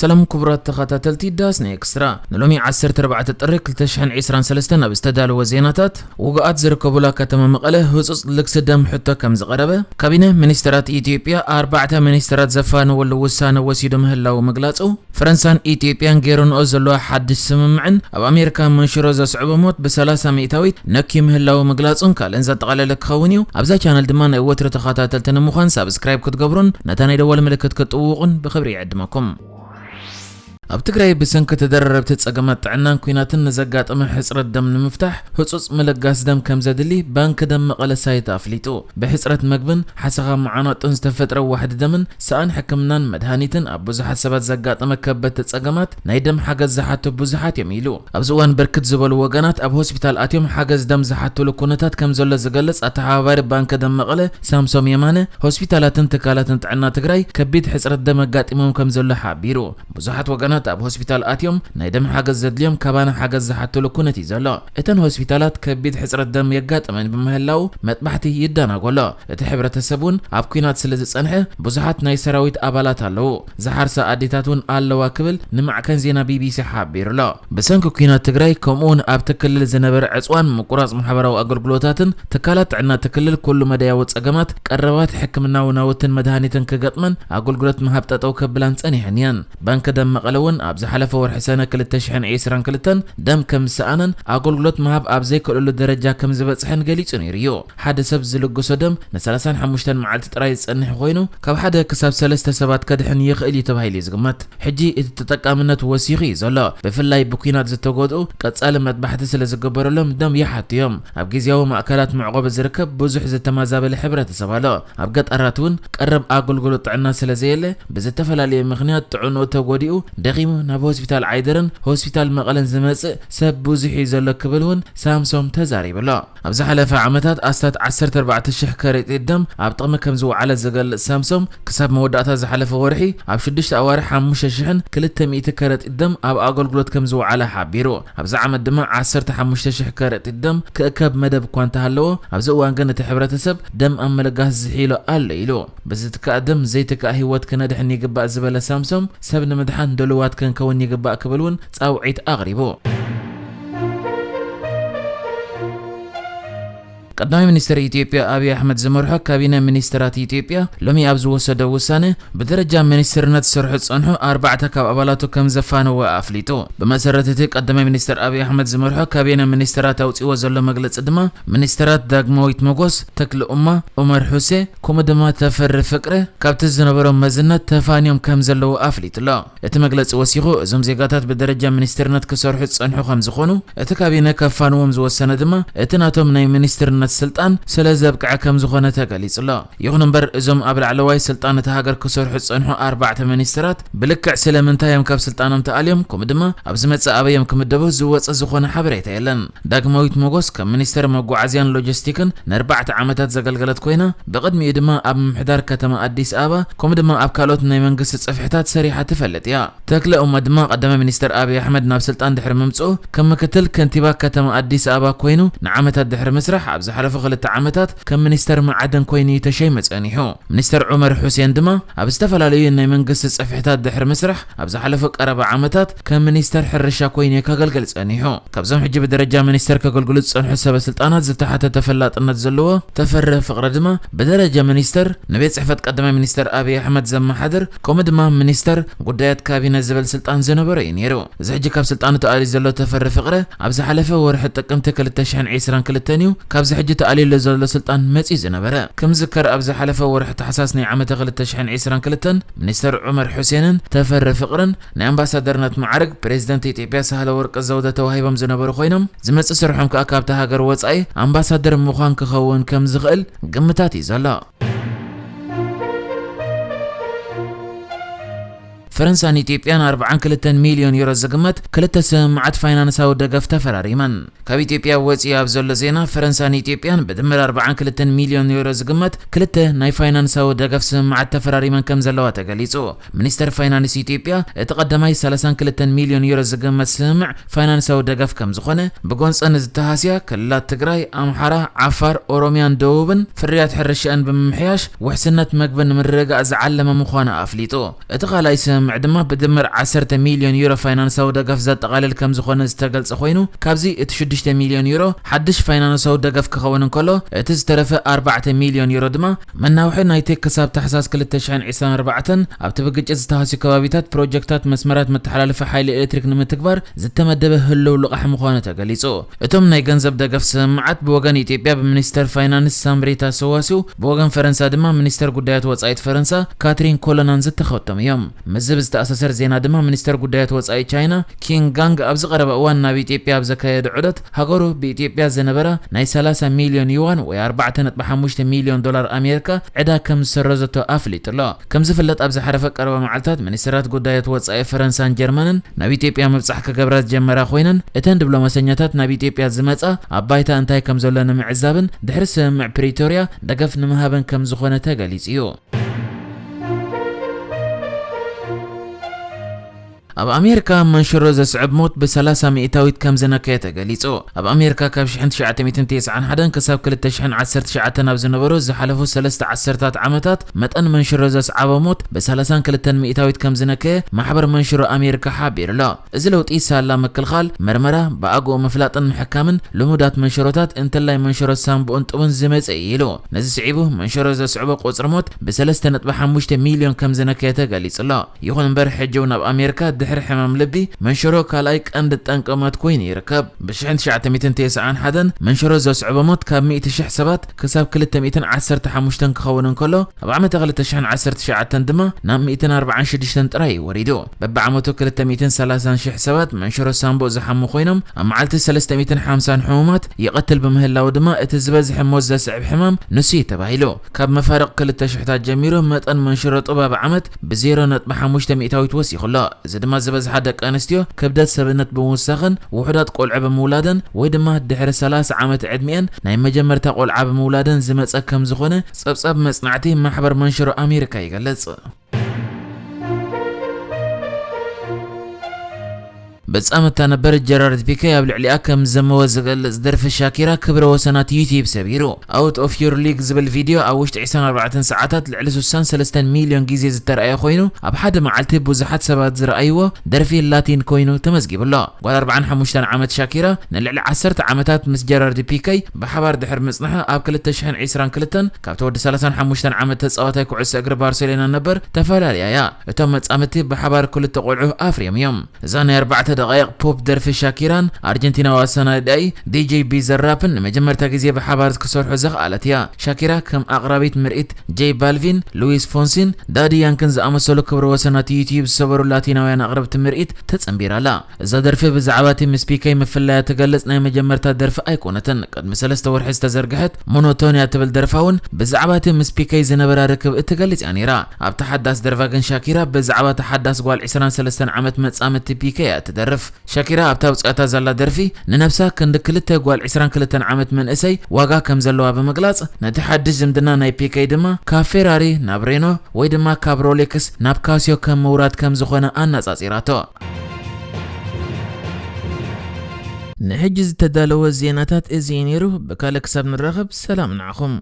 ሰላም ክቡራት ተኸታተልቲ ዳስና ኤክስትራ፣ ንሎሚ ዓሰርተ ኣርባዕተ ጥሪ ክልተ ሽሕን ዕስራን ሰለስተን ኣብ ዝተዳለወ ዜናታት፣ ውግኣት ዝርከቡላ ከተማ መቐለ ህጹጽ ልግሲ ደም ሕቶ ከም ዝቐረበ፣ ካቢነ ሚኒስተራት ኢትዮጵያ ኣርባዕተ ሚኒስተራት ዘፋነወሉ ውሳነ ወሲዱ ምህላዉ ምግላጹ፣ ፈረንሳን ኢትዮጵያን ገይረንኦ ዘለዋ ሓድሽ ስምምዕን ኣብ ኣሜሪካ መንሽሮ ዘስዕቦ ሞት ብሰላሳ ሚእታዊት ነክዩ ምህላዉ ምግላጹን ካልእን ዘጠቓለለ ክኸውን እዩ። ኣብዛ ቻነል ድማ ናይ ወትሩ ተኸታተልቲ ንምዃን ሳብስክራይብ ክትገብሩን ነታ ናይ ደወል ምልክት ክትጥውቑን ብኽብሪ ይዕድመኩም። ኣብ ትግራይ ብሰንኪ ተደራረብቲ ጸገማት ጥዕናን ኲናትን ንዘጋጠመ ሕጽረት ደም ንምፍታሕ ህጹጽ ምልጋስ ደም ከም ዘድሊ ባንኪ ደም መቐለ ሳይት ኣፍሊጡ። ብሕጽረት መግብን ሓሰኻ መዓናጡን ዝተፈጥረ ዋሕዲ ደምን ሰኣን ሕክምናን መድሃኒትን ኣብ ብዙሓት ሰባት ዘጋጠመ ከበድቲ ጸገማት ናይ ደም ሓገዝ ዝሓቱ ብዙሓት እዮም ኢሉ። ኣብዚ እዋን ብርክት ዝበሉ ወገናት ኣብ ሆስፒታል ኣትዮም ሓገዝ ደም ዝሓትሉ ኩነታት ከም ዘሎ ዝገልጽ ኣተሓባባሪ ባንኪ ደም መቐለ ሳምሶም የማነ፣ ሆስፒታላትን ትካላትን ጥዕና ትግራይ ከቢድ ሕጽረት ደም ኣጋጢሞም ከም ዘሎ ሓቢሩ። ብዙሓት ወገናት ኣብ ሆስፒታል ኣትዮም ናይ ደም ሓገዝ ዘድልዮም ካባና ሓገዝ ዝሓትሉ ኩነት እዩ ዘሎ። እተን ሆስፒታላት ከቢድ ሕጽረት ደም የጋጥመን ብምህላው መጥባሕቲ ይዳናጎ ኣሎ። እቲ ሕብረተሰብ እውን ኣብ ኲናት ስለ ዝጸንሐ ብዙሓት ናይ ሰራዊት ኣባላት ኣለዉ። ዝሓርሳ ኣዴታት እውን ኣለዋ ክብል ንማዕከን ዜና ቢቢሲ ሓቢሩ ኣሎ። ብሰንኪ ኲናት ትግራይ ከምኡ እውን ኣብቲ ክልል ዝነበረ ዕጽዋን ምቁራጽ ማሕበራዊ ኣገልግሎታትን ትካላት ጥዕና እቲ ክልል ኩሉ መዳያዊ ጸገማት ቀረባት ሕክምናዊ ናውትን መድሃኒትን ክገጥመን ኣገልግሎት ምሃብ ጠጠው ከብላን ጸኒሐን እየን። ባንኪ ደም መቐለ እውን ኣብ ዝሓለፈ ወርሒ ሰነ ክልተ ሽሕን ዕስራን ክልተን ደም ከም ዝሰኣነን ኣገልግሎት ምሃብ ኣብ ዘይክእለሉ ደረጃ ከም ዝበጽሐን ገሊጹ ነይሩ እዩ። ሓደ ሰብ ዝልግሶ ደም ን35 መዓልቲ ጥራይ ዝጸንሕ ኮይኑ፣ ካብ ሓደ ክሳብ ሰለስተ ሰባት ከድሕን ይኽእል እዩ ተባሂሉ እዩ ዝግመት። ሕጂ እቲ ተጠቃምነት ወሲኹ እዩ ዘሎ። ብፍላይ ብኲናት ዝተጎድኡ ቀጻሊ መጥባሕቲ ስለ ዝግበረሎም ደም ይሓቱ እዮም። ኣብ ግዝያዊ ማእከላት መዕቆቢ ዝርከብ ብዙሕ ዝተመዛበለ ሕብረተሰብ ኣሎ። ኣብ ገጠራት እውን ቀረብ ኣገልግሎት ጥዕና ስለ ዘየለ ብዝተፈላለየ ምኽንያት ጥዕንኡ ተጎዲኡ ደኺሙ ናብ ሆስፒታል ዓይደርን ሆስፒታል መቐለን ዝመጽእ ሰብ ብዙሕ እዩ ዘሎ ክብል እውን ሳምሶም ተዛሪቡ ኣሎ። ኣብ ዝሓለፈ ዓመታት ኣስታት ዓሰርተ ኣርባዕተ ሽሕ ከረጢት ደም ኣብ ጥቕሚ ከም ዝወዓለ ዝገልጽ ሳምሶም፣ ክሳብ መወዳእታ ዝሓለፈ ወርሒ ኣብ ሽዱሽተ ኣዋርሕ ሓሙሽተ ሽሕን ክልተ ሚእቲ ከረጢት ደም ኣብ ኣገልግሎት ከም ዝወዓለ ሓቢሩ። ኣብዚ ዓመት ድማ ዓሰርተ ሓሙሽተ ሽሕ ከረጢት ደም ክእከብ መደብ እኳ እንተሃለዎ፣ ኣብዚ እዋን ግን እቲ ሕብረተሰብ ደም ኣብ ምልጋስ ዝሒሎ ኣሎ ኢሉ። ብዝትካእ ደም ዘይትካእ ህይወት ክነድሕን ይግባእ ዝበለ ሳምሶም፣ ሰብ ንምድሓን ድሉዋት ክንከውን ይግባእ ክብል እውን ጻውዒት ኣቕሪቡ። ቀዳማይ ሚኒስትር ኢትዮጵያ ኣብይ ኣሕመድ ዝመርሖ ካቢነ ሚኒስትራት ኢትዮጵያ ሎሚ ኣብ ዝወሰዶ ውሳነ፣ ብደረጃ ሚኒስትርነት ዝሰርሑ ዝጸንሑ ኣርባዕተ ካብ ኣባላቱ ከም ዘፋነወ ኣፍሊጡ። ብመሰረት እቲ ቀዳማይ ሚኒስትር ኣብይ ኣሕመድ ዝመርሖ ካቢነ ሚኒስትራት ኣውጺዎ ዘሎ መግለጺ ድማ፣ ሚኒስትራት ዳግማዊት ሞጎስ፣ ተክለ ኡማ፣ ኡመር ሑሴ፣ ከምኡ ድማ ተፈሪ ፍቅረ ካብቲ ዝነበሮም መዝነት ተፋንዮም ከም ዘለዉ ኣፍሊጡ ኣሎ። እቲ መግለጺ ወሲኹ፣ እዞም ዜጋታት ብደረጃ ሚኒስትርነት ክሰርሑ ዝጸንሑ ከም ዝኾኑ፣ እቲ ካቢነ ከፋንዎም ዝወሰነ ድማ እቲ ናቶም ናይ ሚኒስትርነት ስልጣን ስለ ዘብቅዐ ከም ዝኾነ ተገሊጹ ኣሎ። ይኹን እምበር፣ እዞም ኣብ ላዕለዋይ ስልጣን እታ ሃገር ክሰርሑ ዝጸንሑ ኣርባዕተ ሚኒስትራት ብልክዕ ስለምንታይ እዮም ካብ ስልጣኖም ተኣልዮም፣ ከምኡ ድማ ኣብ ዝመጽእ ኣበይ እዮም ክምደቡ ዝወጸ ዝኾነ ሓበሬታ የለን። ዳግማዊት ሞጎስ ከም ሚኒስተር መጓዓዝያን ሎጂስቲክን ንኣርባዕተ ዓመታት ዘገልገለት ኮይና፣ ብቕድሚኡ ድማ ኣብ ምምሕዳር ከተማ ኣዲስ ኣበባ፣ ከምኡ ድማ ኣብ ካልኦት ናይ መንግስቲ ጽፍሕታት ሰሪሓ ትፈልጥ እያ። ተክለ ኡማ ድማ ቀዳማይ ሚኒስተር ኣብይ ኣሕመድ ናብ ስልጣን ድሕሪ ምምጽኡ፣ ከም ምክትል ከንቲባ ከተማ ኣዲስ ኣበባ ኮይኑ ንዓመታት ድሕሪ ምስራሕ፣ ኣብ ዝሓለፉ ክልተ ዓመታት ከም ሚኒስተር መዓድን ኮይኑ እዩ ተሸይሙ ጸኒሑ። ሚኒስተር ዑመር ሑሴን ድማ ኣብ ዝተፈላለዩ ናይ መንግስቲ ጽፍሕታት ድሕሪ ምስራሕ፣ ኣብ ዝሓለፉ ቀረባ ዓመታት ከም ሚኒስተር ሕርሻ ኮይኑ እዩ ከገልግል ጸኒሑ። ካብዞም ሕጂ ብደረጃ ሚኒስተር ከገልግሉ ዝጸንሑ ሰበ ስልጣናት ዝተሓተ ተፈላጥነት ዘለዎ ተፈረ ፍቕረ ድማ ብደረጃ ሚኒስተር ንቤት ጽሕፈት ቀዳማይ ሚኒስተር ኣብይ ኣሕመድ ዘመሓድር፣ ከምኡ ድማ ሚኒስተር ጉዳያት ካቢነ ዝብል ስልጣን ዝነበሮ እዩ ነይሩ። እዚ ሕጂ ካብ ስልጣኑ ተኣልዩ ዘሎ ተፈሪ ፍቕረ፣ ኣብ ዝሓለፈ ወርሒ ጥቅምቲ ክልተ ሽሕን ዕስራን ክልተን እዩ ካብዚ ሕጂ ተኣልዩሉ ዘሎ ስልጣን መጺኡ ዝነበረ። ክምዝከር፣ ኣብ ዝሓለፈ ወርሒ ታሕሳስ ናይ ዓመተ ክልተ ሽሕን ዕስራን ክልተን፣ ሚኒስተር ዑመር ሑሴንን ተፈሪ ፍቕርን ናይ ኣምባሳደርነት ማዕርግ ፕሬዚደንት ኢትዮጵያ ሳህለ ወርቅ ዘውደ ተዋሂቦም ዝነበሩ ኮይኖም፣ ዝመጽእ ስርሖም ከኣ ካብታ ሃገር ወጻኢ ኣምባሳደር ምዃን ክኸውን ከም ዝኽእል ግምታት እዩ ዘሎ። ፈረንሳ ንኢትዮጵያ ን ኣርብዓን ክልተን ሚልዮን ዩሮ ዝግመት ክልተ ስምምዓት ፋይናንሳዊ ደገፍ ተፈራሪመን። ካብ ኢትዮጵያ ወፂኡ ኣብ ዘሎ ዜና፣ ፈረንሳን ኢትዮጵያን ብድምር ኣርባዓን ክልተን ሚልዮን ዩሮ ዝግመት ክልተ ናይ ፋይናንሳዊ ደገፍ ስምምዓት ተፈራሪመን ከም ዘለዋ ተገሊፁ። ሚኒስተር ፋይናንስ ኢትዮጵያ፣ እቲ ቀዳማይ ሰላሳን ክልተን ሚልዮን ዩሮ ዝግመት ስምምዕ ፋይናንሳዊ ደገፍ ከም ዝኾነ፣ ብጎንፀ ንዝተሃስያ ክልላት ትግራይ፣ ኣምሓራ፣ ዓፋር፣ ኦሮሚያን ደቡብን ፍርያት ሕርሻኣን ብምምሕያሽ ውሕስነት መግቢ ንምርግጋእ ዝዓለመ ምዃኑ ኣፍሊጡ። እቲ ካልኣይ ስምምዕ ድማ ብድምር ዓሰርተ ሚልዮን ዩሮ ፋይናንሳዊ ደገፍ ዘጠቓልል ከም ዝኾነ ዝተገልጸ ኮይኑ፣ ካብዚ እቲ ሽዱሽተ ሚልዮን ዩሮ ሓድሽ ፋይናንሳዊ ደገፍ ክኸውን እንከሎ፣ እቲ ዝተረፈ ኣርባዕተ ሚልዮን ዩሮ ድማ መናውሒ ናይ ቴክ ክሳብ ታሕሳስ ክልተ ሽሕን ዕስራን ኣርባዕተን ኣብቲ ብግጭት ዝተሃስዩ ከባቢታት ፕሮጀክታት መስመራት መተሓላለፊ ሓይሊ ኤሌክትሪክ ንምትግባር ዝተመደበ ህልው ልቓሕ ምዃኑ ተገሊጹ። እቶም ናይ ገንዘብ ደገፍ ስምምዓት ብወገን ኢትዮጵያ ብሚኒስተር ፋይናንስ ሳምሪታ ሰዋስው፣ ብወገን ፈረንሳ ድማ ሚኒስተር ጉዳያት ወጻኢት ፈረንሳ ካትሪን ኮሎናን ዝተኸተሙ እዮም። ምስዚ ብዝተኣሳሰር ዜና ድማ ሚኒስተር ጉዳያት ወጻኢ ቻይና ኪን ጋንግ ኣብዚ ቀረባ እዋን ናብ ኢትዮጵያ ኣብ ዘካየደ ዑደት፣ ሃገሩ ብኢትዮጵያ ዝነበራ ናይ ሰላሳ ሚልዮን ዩዋን ወይ ኣርባዕተ ነጥቢ ሓሙሽተ ሚልዮን ዶላር ኣሜሪካ ዕዳ ከም ዝሰረዘቶ ኣፍሊጡ ኣሎ። ከም ዝፍለጥ፣ ኣብ ዝሓለፈ ቀረባ መዓልታት ሚኒስተራት ጉዳያት ወጻኢ ፈረንሳን ጀርመንን ናብ ኢትዮጵያ ምብጻሕ ክገብራ ዝጀመራ ኮይነን፣ እተን ዲፕሎማሰኛታት ናብ ኢትዮጵያ ዝመጻ ኣብ ባይታ እንታይ ከም ዘሎ ንምዕዛብን ድሕሪ ስምምዕ ፕሪቶርያ ደገፍ ንምሃበን ከም ዝኾነ ተገሊጹ እዩ። ኣብ ኣሜሪካ መንሽሮ ዘስዕብ ሞት ብ30 ሚእታዊት ከም ዝነከየ ተገሊጹ። ኣብ ኣሜሪካ ካብ ሽሕን ትሽዓተ ሚእትን ተስዓን ሓደን ክሳብ ክልተ ሽሕን ዓሰርተ ትሽዓተን ኣብ ዝነበሩ ዝሓለፉ ሰለስተ ዓሰርታት ዓመታት መጠን መንሽሮ ዘስዓቦ ሞት ብ ሰላሳን ክልተን ሚእታዊት ከም ዝነከየ ማሕበር መንሽሮ ኣሜሪካ ሓቢሩ ኣሎ። እዚ ለውጢ ሳላ ምክልኻል፣ መርመራ፣ ብኣግኡ ምፍላጥን ምሕካምን ልሙዳት መንሽሮታት፣ እንተላይ መንሽሮ ሳንቡእን ጡብን ዝመጸ እዩ ኢሉ። ነዚ ስዒቡ መንሽሮ ዘስዕቦ ቁጽሪ ሞት ብ ሰለስተ ነጥቢ ሓሙሽተ ሚልዮን ከም ዝነከየ ተገሊጹ ኣሎ። ይኹን እምበር፣ ሕጂ እውን ኣብ ኣሜሪካ ድሕሪ ሕማም ልቢ መንሽሮ ካልኣይ ቀንዲ ጠንቂ ሞት ኮይኑ ይርከብ። ብ ሽሕን ትሽዓተ ሚእትን ተስዓን ሓደን መንሽሮ ዘስዕቦ ሞት ካብ ሚእቲ ሽሕ ሰባት ክሳብ ክልተ ሚእትን ዓሰርተ ሓሙሽተን ክኸውን እንከሎ፣ ኣብ ዓመተ ክልተ ሽሕን ዓሰርተ ትሽዓተን ድማ ናብ ሚእትን ኣርባዓን ሽዱሽተን ጥራይ እዩ ወሪዱ። በብዓመቱ ክልተ ሚእትን ሰላሳን ሽሕ ሰባት መንሽሮ ሳንቡእ ዝሓሙ ኮይኖም፣ ኣብ መዓልቲ ሰለስተ ሚእትን ሓምሳን ሕሙማት ይቐትል ብምህላዉ ድማ፣ እቲ ዝበዝሐ ሞት ዘስዕብ ሕማም ንሱ እዩ ተባሂሉ። ካብ መፋርቕ ክልተ ሽሕታት ጀሚሩ መጠን መንሽሮ ጡብ ኣብ ዓመት ብ ዜሮ ነጥቢ ሓሙሽተ ሚእታዊት ወሲኹ ኣሎ። እዚ ድማ ዝበዝሓ ደቂ ኣንስትዮ ክብደት ሰብነት ብምውሳኽን ውሑዳት ቆልዑ ብምውላደን ወይ ድማ ድሕሪ ሰላሳ ዓመት ዕድሚኤን ናይ መጀመርታ ቆልዓ ብምውላደን ዝመጸ ከም ዝኾነ ጸብጻብ መጽናዕቲ ማሕበር መንሽሮ ኣሜሪካ ይገልጽ። ብጻመታ ነበር ጀራርድ ፒኬ ኣብ ልዕሊኣ ከም ዘመወ ዝገልጽ ደርፊ ሻኪራ ክብረ ወሰናት ዩቲዩብ ሰቢሩ። Out of Your League ዝብል ቪድዮ ኣብ ውሽጢ ዕስራን ኣርባዕተን ሰዓታት ልዕሊ ስሳን ሰለስተን ሚልዮን ግዜ ዝተረኣየ ኮይኑ፣ ኣብ ሓደ መዓልቲ ብዙሓት ሰባት ዝረኣይዎ ደርፊ ላቲን ኮይኑ ተመዝጊቡ ኣሎ። ጓል ኣርባዓን ሓሙሽተን ዓመት ሻኪራ ንልዕሊ ዓሰርተ ዓመታት ምስ ጀራርድ ፒኬ ብሓባር ድሕሪ ምጽንሓ፣ ኣብ ክልተ ሽሕን ዕስራን ክልተን ካብቲ ወዲ ሰላሳን ሓሙሽተን ዓመት ተጻዋታይ ኩዕሶ እግሪ ባርሴሎና ነበር ተፈላለያ እያ። እቶም መጻምድቲ ብሓባር ክልተ ቆልዑ ኣፍርዮም እዮም። እዛ ናይ ኣርባዕተ ደቓይቕ ፖፕ ደርፊ ሻኪራን ኣርጀንቲናዊ ኣሰናዳኢ ዲጄ ቢዘራፕን ንመጀመርታ ግዜ ብሓባር ክሰርሑ ዘኽኣለት እያ። ሻኪራ ከም ኣቕራቢት ምርኢት ጄ ባልቪን፣ ሉዊስ ፎንሲን ዳዲ ያንክን ዝኣመሰሉ ክብረ ወሰናት ዩቲዩብ ዝሰበሩ ላቲናውያን ኣቕረብቲ ምርኢት ተጸንቢራ ኣላ። እዛ ደርፊ ብዛዕባ እቲ ምስ ፒኬ ምፍላያ ትገልጽ ናይ መጀመርታ ደርፊ ኣይኮነትን። ቅድሚ ሰለስተ ወርሒ ዝተዘርግሐት ሞኖቶንያ ትብል ደርፋ እውን ብዛዕባ እቲ ምስ ፒኬ ዝነበራ ርክብ እትገልጽ እያ ነይራ። ኣብታ ሓዳስ ደርፋ ግን ሻኪራ ብዛዕባ እታ ሓዳስ ጓል ዕስራን ሰለስተን ዓመት መጻምድቲ ፒኬ እያ እትደርፍ። ሻኪራ ኣብታ ኣውጽኣታ ዘላ ደርፊ ንነብሳ ክንዲ ክልተ ጓል ዕስራን ክልተን ዓመት መንእሰይ ዋጋ ከም ዘለዋ ብምግላጽ፣ ነቲ ሓድሽ ዝምድና ናይ ፒኬ ድማ ካብ ፌራሪ ናብ ሬኖ ወይ ድማ ካብ ሮሌክስ ናብ ካሲዮ ከም ምውራድ ከም ዝኾነ ኣነጻጺራቶ። ንሕጂ ዝተዳለወ ዜናታት እዚ እዩ ነይሩ። ብካልእ ክሳብ ንራኸብ ሰላም ንዓኹም።